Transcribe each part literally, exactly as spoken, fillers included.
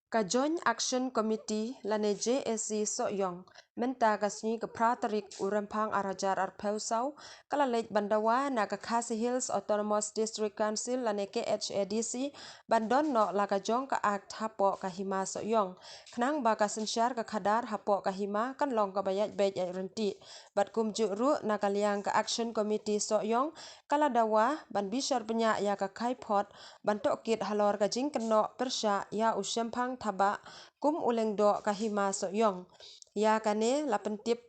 Ka Joint Action Committee lane J A C Sohiong mynta ka sngi ka phra tarik u Rymphang ar hajar arphew saw ka la leit ban dawa na ka Khasi Hills Autonomous District Council lane K H A D C ban don noh la ka jong ka Act hapoh ka Hima Sohiong, khnang ba ka synshar ka khadar hapoh ka hima kan long kaba ïaid beit ïaid ryntih. Bad kumjuh ruh na ka liang ka Action Committee Sohiong ka la dawa ban bishar bniah ïa ka khaiphot ban tohkit halor ka jingkynnoh pyrshah ïa u Shemphang Thabah kum u lyngdoh ka Hima Sohiong. Ïa kane la pyntip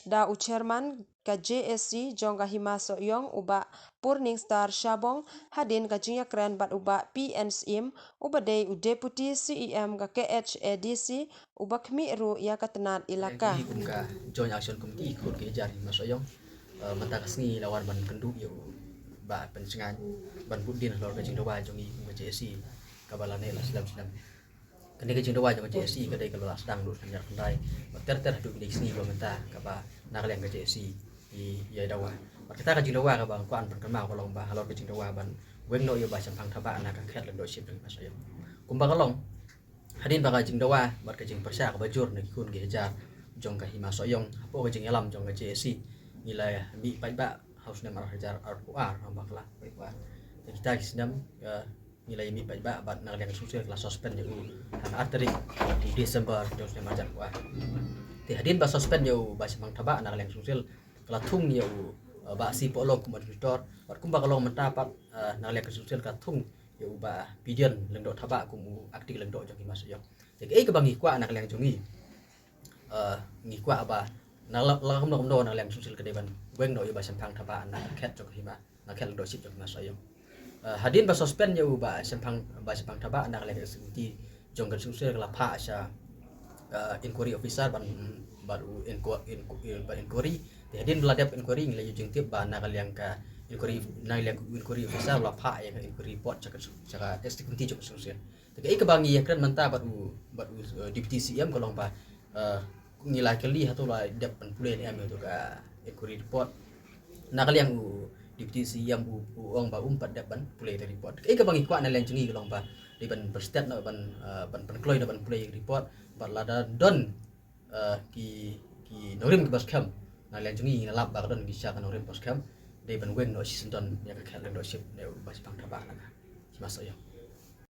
da u Chairman ka J A C jong ka Hima Sohiong u Bah Purningstar Shabong hadien ka jingïakren bad u Bah P N Syiem uba dei u Deputy C E M ka K H A D C uba khmih ruh ïa ka tnat elaka. Kum ka Joint Action Committee khun ki hajar Hima Sohiong, eh, mynta ka sngi la wan ban kynduh ïa u Bah Pynshngaiñ ban bud dien halor ka jingdawa jong ngi kum ka J A C kaba la ne la slem slem. Kane ka jingdawa jong ka J A C ka dei kaba la sdang duh sdang jar khyndai bad ter ter haduh kine ki sngi ba mynta kaba na ka liang ka J A C i ïa dawa. Bad kata ka jingdawa kaba nga kwah ban pynkynmaw ka long ba halor ka jingdawa ban weng noh ïa u Bah Shemphang Thabah na ka khet lyngdoh ship jong ka Hima Sohiong. Kumba ka long hadien ba ka jingdawa bad ka jingpyrshah kaba jur na ki khun ki hajar jong ka Hima Sohiong hapoh ka jingïalam jong ka J A C ngi la mih paidbah ha u snem ar hajar arphew ar, ha u bakla arphew ar. Te kita ki snem, eh, ngi la mih paidbah bad na ka liang ka Council ka la suspend ïa u ha ka ar tarik u December jong u snem ar hajar arphew ar. Te hadien ba suspend ïa u Bah Shemphang Thabah na ka liang ka Council ka la thung ïa u, eh, Bah C Pohlong kum administrator bad kumba ka long mynta pat, eh, na ka liang ka Council ka la thung ïa u Bah Pidion Lyngdoh Thabah kum u acting lyngdoh jong ka Hima Sohiong. Te kaei kaba ngi kwah na ka liang jong ngi, eh, ngi kwah ba na la, la kumno kumno na ka liang ka Council ka dei ban weng noh ïa u Bah Shemphang Thabah na ka khet jong ka hima, na ka khet lyngdoh ship jong ka Hima Sohiong. Eh, hadien ba suspend ïa u Bah Shemphang, Bah Shemphang Thabah na ka liang ka Executive jong ka Council ka la phah sha, eh, inquiry officer ban, ban u inqu-, inqu-, ban inquiry. Te hadien ba la dep inquiry ngi la ïoh jingtip ba na ka liang ka inquiry, na ka liang inquiry officer la phah ïa ka inquiry report sha ka, sha ka Executive jong ka Council. Te kaei kaba ngi ïakren mynta bad u, bad u, eh, Deputy C E M ka long ba, eh, ngi la kylli hato la dep ban pule ne em ïa uto ka inquiry report. Na ka liang u Deputy C E M u, u ong ba um pat dep ban pule ïa ka report. Kaei kaba ngi kwah na liang jong ngi ka long ba dei ban, ban stet noh ban, eh, ban, ban kloi noh ban pule ïa ka report bad lada don, eh, ki, ki nongrim kiba skhem na liang jong ngi ngi la lap ba ka don ki sha ka nongrim ba skhem, dei ban weng noh shisyndon ïa ka khet lyngdoh ship ne u Bah Shemphang Thabah na ka Hima Sohiong.